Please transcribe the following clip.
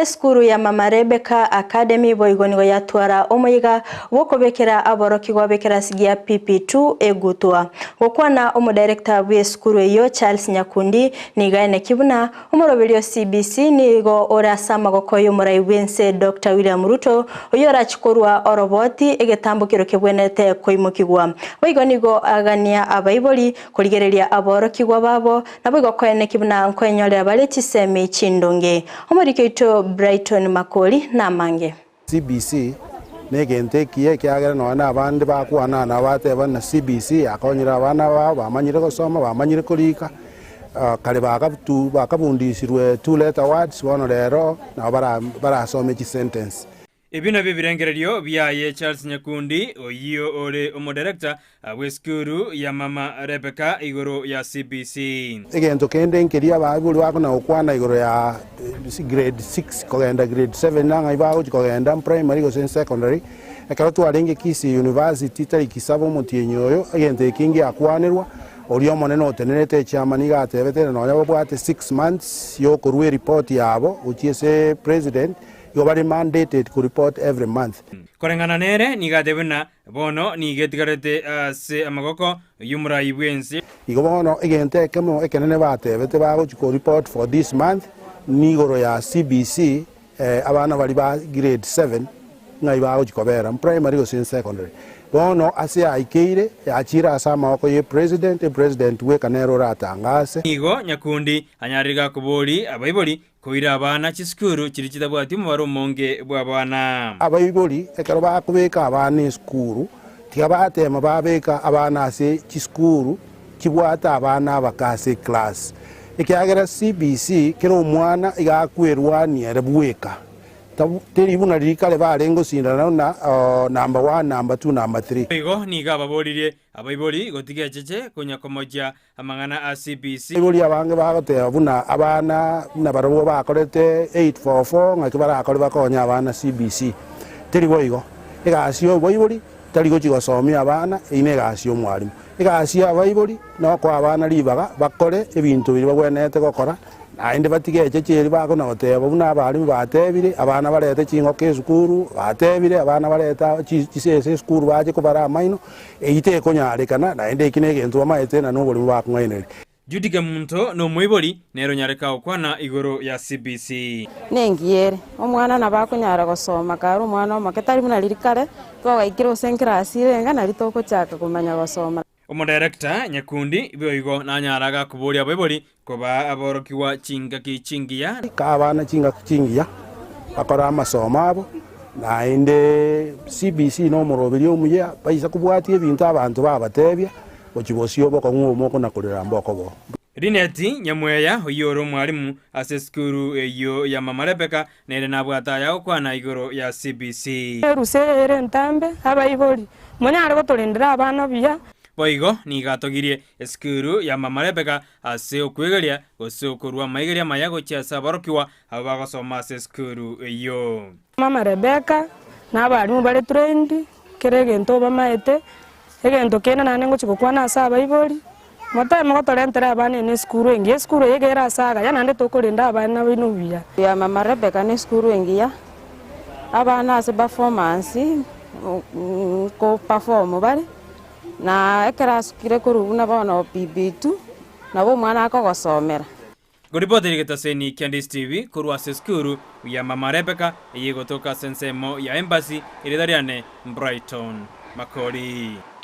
Esukuru ya Mama Rebecca Academy boigo nigo yatwara omoyega bw'okobekera aborokigwa b'ekerasi gia PP2 egutwa. Gokwana omodirector bw'esukuru eyio Charles Nyakundi nigo aeneki buna omoroberio o CBC nigo ore ase amagoko y'omorai bw'ense Doctor William Ruto oyio orachi korwa oroboti egetambokero kebwenerete koimokigwa. Boigo nigo agania abaibori korigereria aborokigwa babo Naboigo koeneki buna nkoenyorera bare chisemi chindonge. Omoriki oito Brighton Makori namange. CBC negento ekiya ekiagera nonya na abande bakwana nabo bateba ng'a CBC yakonyire abana babo bamanyire gosoma bamanyire korika kare bakabundisirwe two letter words bono rero nabo barasome chisentence. Ebi nabio ebirengererio biaye Charles Nyakundi, oyio ore omodirector bw'esukuru ya Mama Rebecca igoro ya CBC. Egento kende nkeria abaibori bakona gokwana igoro ya grade 6 kogenda grade 7 ng'ai bagochia kogenda primary gose secondary. Ekero twarenge Kisii University tariki saba omotienyi oyo, egento eke ngiakwanerwa, oria omonene otenerete echairman iga atebete nonya babwate 6 months yokorua eripoti yabo gochia ase president. Igo bare mandated ko report every month. Koreng'ana nere nigo atebe buna bono nigo etigarete ase amagoko y'omorai bw'ense. Igo bono egento ekemo ekenene batebete bagochia ko report for this month nigoro ya CBC abana baria ba grade 7 ng'ai bagochia kobera primary gose secondary. Bono ase yaikeire yachire ase amagoko ye president, epresident bweka nere oratangase. Nigo Nyakundi anyarire gakobori abaibori Koira abana chisukuru chiria chitabwati omobaro omonge bw'abana. Abaibori ekero bakobeka abana esukuru, tiga batema babeka abana ase chisukuru chibwate abana abake ase eclass, ekiagera CBC kera omwana iga akwerwania ere bweka, teri buna riria kare barenge gosindana buna number one, number two, number three. Boigo nigo ababoririe abaibori gotiga echeche konya komochia Amang'ana a CBC. Abaibori abange bagoteba buna abana buna barobwo bakorete 844 ng'aki barakore bakonye abana CBC. Teri boigo. Egasi ya oboibori tari gochia gosomia abana, eyio negasi ya omwalimu. Egasi ya abaibori nokoa abana ribaga bakore ebinto biria bagwenerete gokora Naende batige echeche eria bakona goteba buna abalimu batebire, abana barete chingoko esukuru, batebire abana barete chisese esukuru bache kobara amaino, eyio tekonyarekana, naende eki negento bamaete na noborimo bakong'ainereria. Judy Kemunto nomoibori nere onyareka gokwana igoro ya CBC. Nengiya ere, omwana nabo akonyara gosoma kare omwana omoke, tari buna riria kare twagaikire gose enkirasi ere enga nari togochaka komanya gosoma. Omodarekta Nyakundi boigo nanyara gakoboria abaibori kobaa aborokigwa chingaki chingiya. Kaa abana chingaki chingiya bakore amasomo abo, naende CBC nomoroberio omuya baisa kobwatia ebinto abanto babatebia gochia bosio obokong'u obo mokona korera mbokobo. Rineti Nyamweya oyio ore omwalimu ase esukuru eyio ya Mama Rebecca nere nabwate aya gokwana igoro ya CBC. Erusa eye ere entambe, abaibori, monyare gotorendera abana buya. Boigo nigo atogirie esukuru ya Mama Rebecca ase okwegeria gose okorua amaigerio amaya gochia ase aborokigwa abwo bagosoma ase esukuru eyio. Mama Rebecca na abalimu bare trained, kera egento obamaete, egento kende naende ngochia gokwana ase abaibori, Moteme gotorentera abana ene esukuru engiya, esukuru eye iga ere ase agaya naende tokorenda abana baino buya. Ya mama Rebecca nesukuru engiya, abana ase performance nko perform bare, na ekero asukire korwa buna bono PP2, nabo omwana akogosomera. Ngoripoteri getaseni kia Ndisi TV korwa ase esukuru ya mama Rebecca eye egotoka ase ensemo ya Embassy, erieta riane Brighton Makori.